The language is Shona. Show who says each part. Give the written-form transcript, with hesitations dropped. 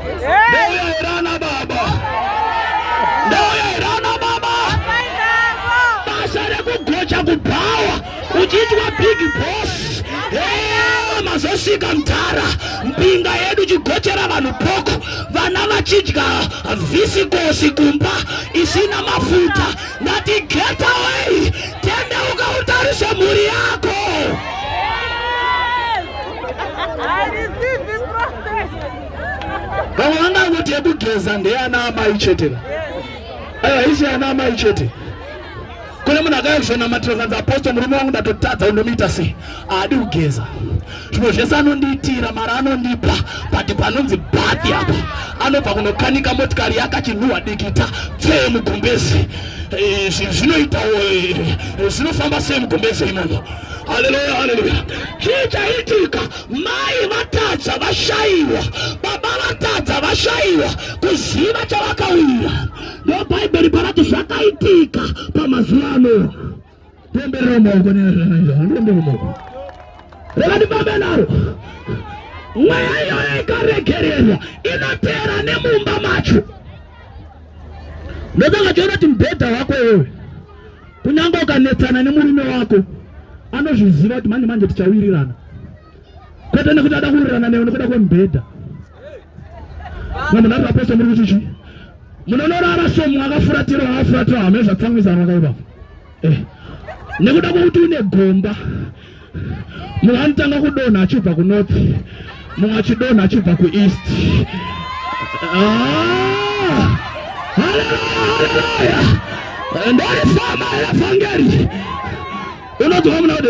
Speaker 1: Ndouya here ana baba? Ndouya here ana baba? Basa rekugocha kubhawa uchiitwa big boss. Hey, mazosvika mdhara mbinga yedu chigochera vanhu poko vana vachidya visikosi kumba isina mafuta ndati get away tendeuka utarise mhuri yako. Vamwe vangangoti yekugeza ndeyana amai chete. Aiwa haisi yana amai chete. Kune munhu akauya kuzonamatira kanzi apostle murume wangu ndatotadza undomuita sei? Haadi kugeza. Zvimwe zvese anondiitira mari anondipa but panonzi bath apa anobva kunokanika motikari yake achinhuhwa dikita pfee mugumbezi. Eh, zvinoita eh, zvinofamba sei mugumbezi imomo? Haleluya, haleluya. Chii chaitika? Mai vatadza vashaiwa, baba vatadza vashaiwa kuziva chavakawira. Ndo Bhaibheri parati zvakaitika pamazuva ano. Tiomberere maoko, tiomberere maoko. Rega ndifambe naro. Mweya iyoyo ikaregererwa inoteera nemumba macho. Ndosaka chiona kuti mubhedha wako iwewe kunyange ukanetsana nemurume wako anozviziva kuti manje manje tichawirirana kwete nekuti ada kuwirirana newe nekuda kwemubhedha. Munhu aposto muri kuti chii? Munonorara so mwakafuratira wakafuratira hame zvatsamwisanwa kaipa. Eh. Nekuda kwekuti une gomba. Mumwe anotanga kudonha achibva kunorth, mumwe achidonha achibva kueast. Ah! Haleluya! Ndorifamba evhangeri. Unonzwa muna kuti